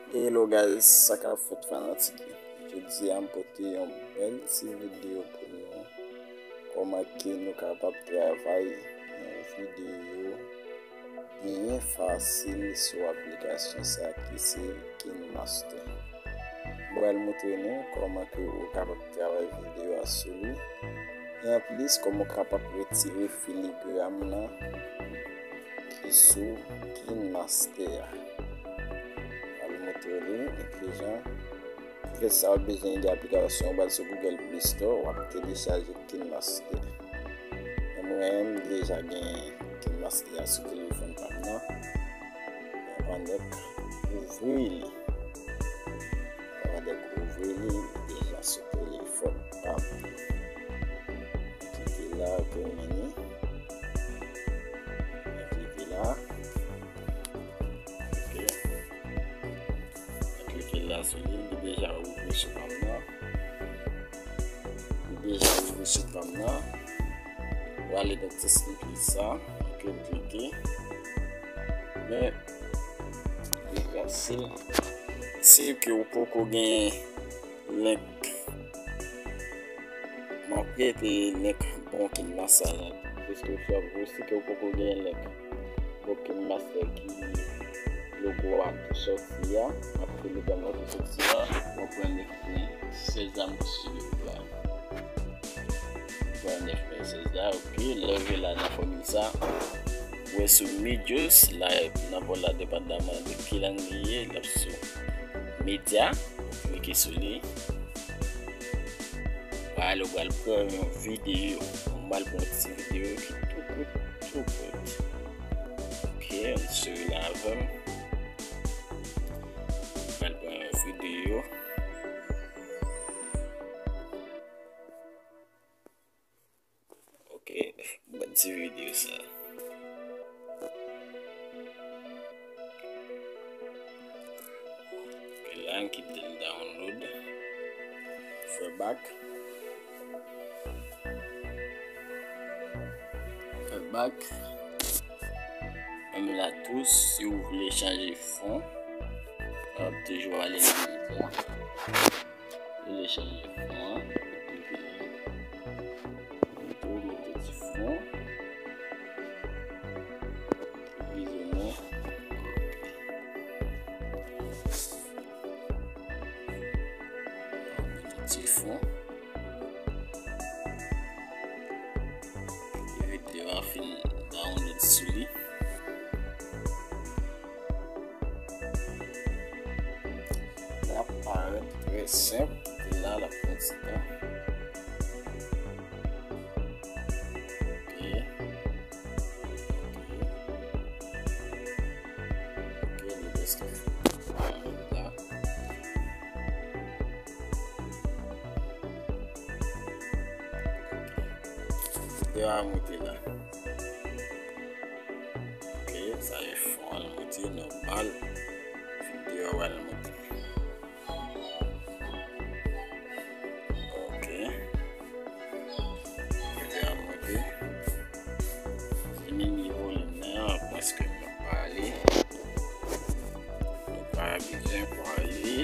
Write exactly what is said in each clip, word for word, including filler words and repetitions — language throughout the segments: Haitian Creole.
Hello guys, sa k ap fèt fanatik yo? Jodi a m pote yon bèl ti videyo pou nou. Kòman ke nou kapab travay yon videyo byen fasil sou aplikasyon sa ki se KineMaster. M pral montre nou kòman ke ou kapab travay videyo a sou li. E anplis, kòman ou kapab retire filigram nan ki sou KineMaster a. Al montre li, epi jan. Pou fè sa, w bezwen gen aplikasyon, w al sou Google Play Store, w ap telechaje KineMaster. E mwen menm, m deja gen KineMaster a sou telefòn pa m nan. Anvan nèt ouvri li. Anvan nèt ouvri li, li deja sou telefòn pa m. Klike la, ok, mwen menm. Klike la. Ok. Klike la sou li, li deja ouvri sou pa m nan. Li deja ouvri sou pa m nan. W ale nan ti snippet sa. Ok, m klike. Men, li fasil. Si ke w poko gen link, m ap mete link bon KineMaster la. Deskripsyon pou si ke w poko gen link bon KineMaster ki logo a tou sòti a. M ap fè logo a tou sòti a. Mwen pran link mwen, César Moussy. Pran link mwen, César. Ok, lè w rive la nan fòmil sa, ou wè sou Medios la, nan bò la, depandaman de ki lang li ye, l ap sou Media, klike sou li. Pral, ou pral pran yon videyo. M pral pran yon ti videyo ki tou kout, tou kout. Ok, ann swiv la avè m. M pral pran yon videyo. Ok, ban ti videyo sa. Ok, la, m kite l download. Fè back. Fè back. Menm la tou, si w vle chanje fon, w ap toujou ale nan Media. Telechanje fon an. Epi tou mete ti fon. Epi zone. Mete ti fon. Epi videyo a fin download sou li. L ap parèt trè senp. Kite la, l ap pran ti tan. Ok. Ok. Ok, li prèske fini. La. Videyo a moute la. Ok, sa e fon an moute nòmal. Videyo a pral moute. Ok. Videyo a moute. Diminye volim nan, paske nou pa ale. Nou pa bezwen pou ale.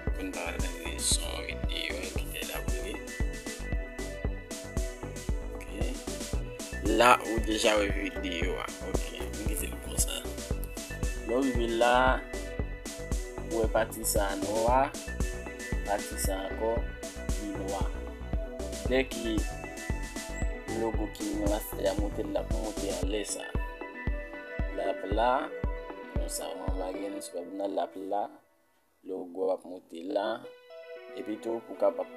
Pou n pa tande son videyo a, kite l ap woule. Ok. La, ou deja wè videyo a. Ok, m kite l konsa. Lè w rive la, ou wè pati sa a nwa, pati sa a ankò, li nwa. Dèke logo KineMaster a moute, l ap moute anlè sa. L ap la, konsa, w anba gen, sou pa l ap la. Logo a ap moute la. Epi tou, pou w kapab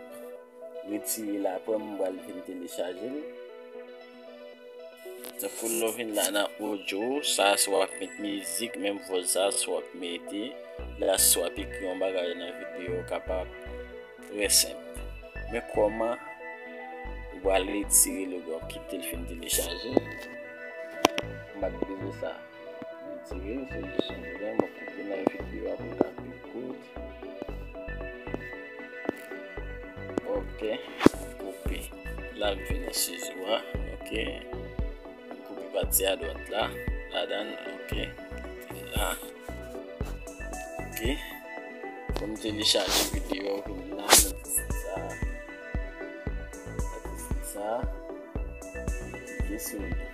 retire l apre, m pral vin telechaje l. Tankou lè w vin la nan audio, sa a si w ap met mizik, menm vòs sa a si w ap mete, la si w ap ekri yon bagay nan videyo, kapab trè senp. Men kòman ou pral retire logo a, kite l fin telechaje. M pa t bezwen sa. Retire, se jis yon bagay, m ap koupe nan videyo a pou l ka pi kout. Ok, koupe. La, m vin nan sizo a, ok. M koupe pati a dwat la, ladan l, ok. La. Ok. Pou m telechaje videyo, vin la nan ti siy sa. Nan ti siy sa. Klike sou li. Nan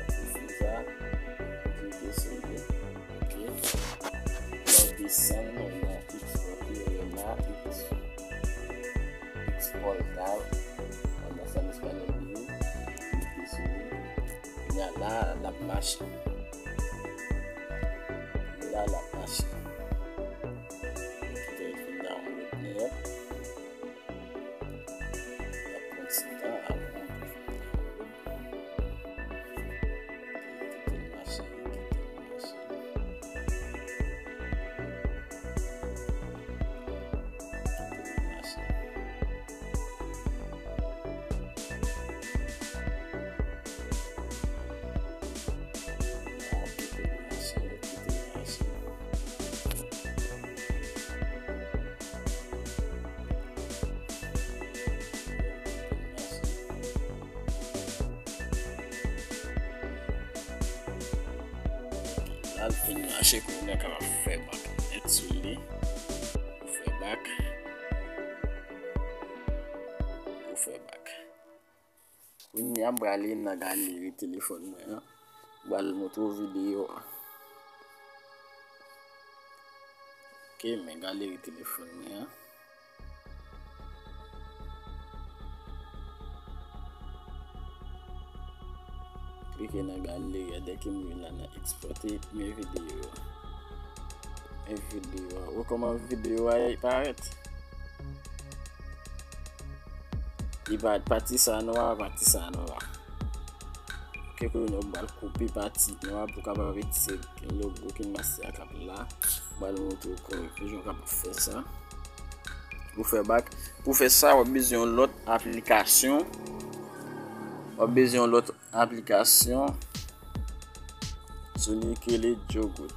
ti siy sa. Klike sou li. Ok. Lè w desann nan X, w ap wè la, X, X Portal. Ann, sa nou espanyòl li ye. Klike sou li. Kounye a la, l ap mache. La, l ap mache. Kite l fin download nèt. L ap pran ti tan avan l fin download. Kite l mache, kite l mache. Kite l mache. Kite l mache, kite l mache. La l fin mache, kounye a kapab fè bak nèt sou li. Ou fè bak. Ou fè bak. Kounye a m prale nan galeri telefòn mwen an. M pral montre w videyo a. Ok, men galeri telefòn mwen an. Klike nan galeri a, dèke m vin la nan ekspòte, men videyo a. Men videyo a. Ou kòman videyo a parèt? Li parèt pati sa nwa, pati sa nwa. Ok, kounye a w pral koupe pati nwa pou kapab retire logo KineMaster a k ap la. M pral montre w kòman, kijan w kapab fè sa. Pou fè bak, pou fè sa, w ap bezwen yon lòt aplikasyon. W ap bezwen yon lòt aplikasyon sou li ki rele Jogood.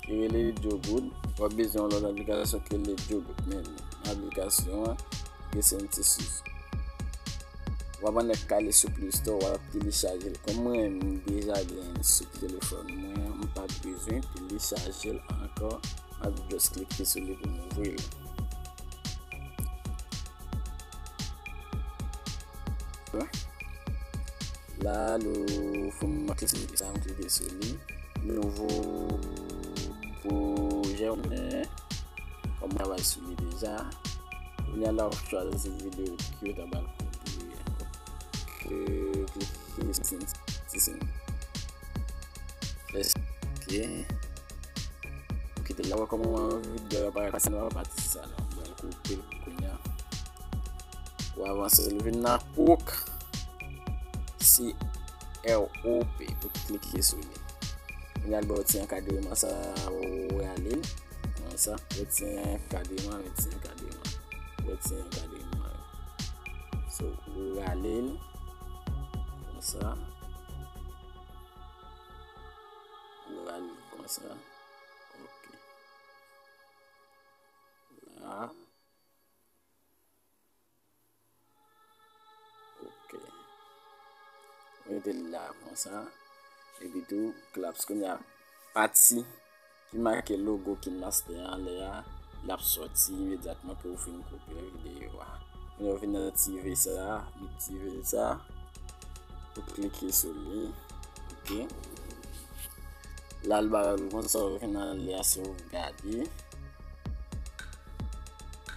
Ki rele Jogood. W ap bezwen yon lòt aplikasyon ki rele Jogood. Men aplikasyon an, gen sentisyon. W ap annik ale sou Play Store, w ap telechaje l. Kòm mwen, m deja gen l sou telefòn mwen, m p ap bezwen telechaje l ankò. M ap just klike sou li pou m ouvri l. La, nou fè m klike sou li, sa m klike sou li. Nouvo pwojè, men kòm m travay sou li deja. Kounye a la, w ap chwazi videyo ki w ta pral koupye. Klike sou ti sen. Ok. Ou kite l la, wè kòman videyo a parèt, pase nan pati sa la. Mwen koupe l kounye a. Ou avanse l vin nan Crop, C R O P, ou klike sou li. Kounye a l ba w ti ankadreman sa, ou rale l. Konsa, ou ti ankadreman, ou ti ankadreman. Ou ti ankadreman. So, ou rale l. Konsa. Ou rale l konsa. Ok. La. Ok. Mete l la konsa. Epi tou, klaps kounye a. Pati ki make logo KineMaster an anlè a, l ap sòti imedyatman ke w fin koupe videyo a. Kounye a w vin nan ti V sa, ti V sa, ou klike sou li. Ok. La l ba w konsa, ou vin anlè a, sovgade.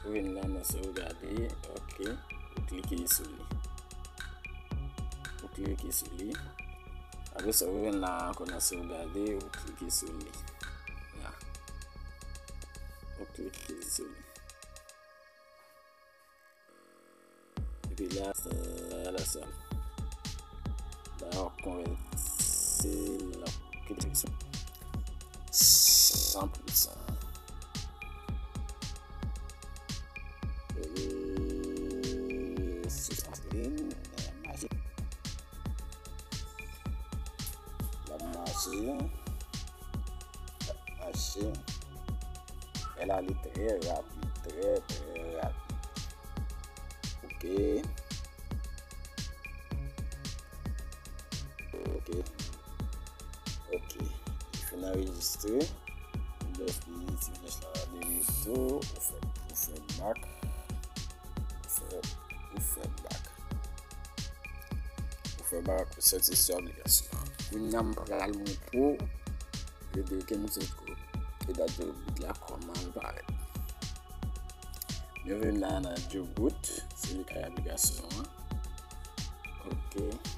Ou vin la nan sovgade, ok. Ou klike sou li. Ou klike sou li. Apre sa, ou vin la ankò nan sovgade, ou klike sou li. La. Ou klike sou li. Epi la, sa, la sa. La, w ap konvèti l, l ap kite san pou san. E, si sa se mache. L ap mache. L ap mache. Fè l ale trè rapid, trè, trè rapid. Ok. Ok. Ok. Li fin N anrejistre. Ou jis fini ti flèch la de retou, ou fè, ou fè back. Ou fè, ou fè back. Ou fè back, ou sèt se obligasyon. Kounye a m pral montre w videyo ke m sot ko. E dat de bout la kòman l parèt. Byenveni la nan Joe Boot, se li k ap aplikasyon an. Ok.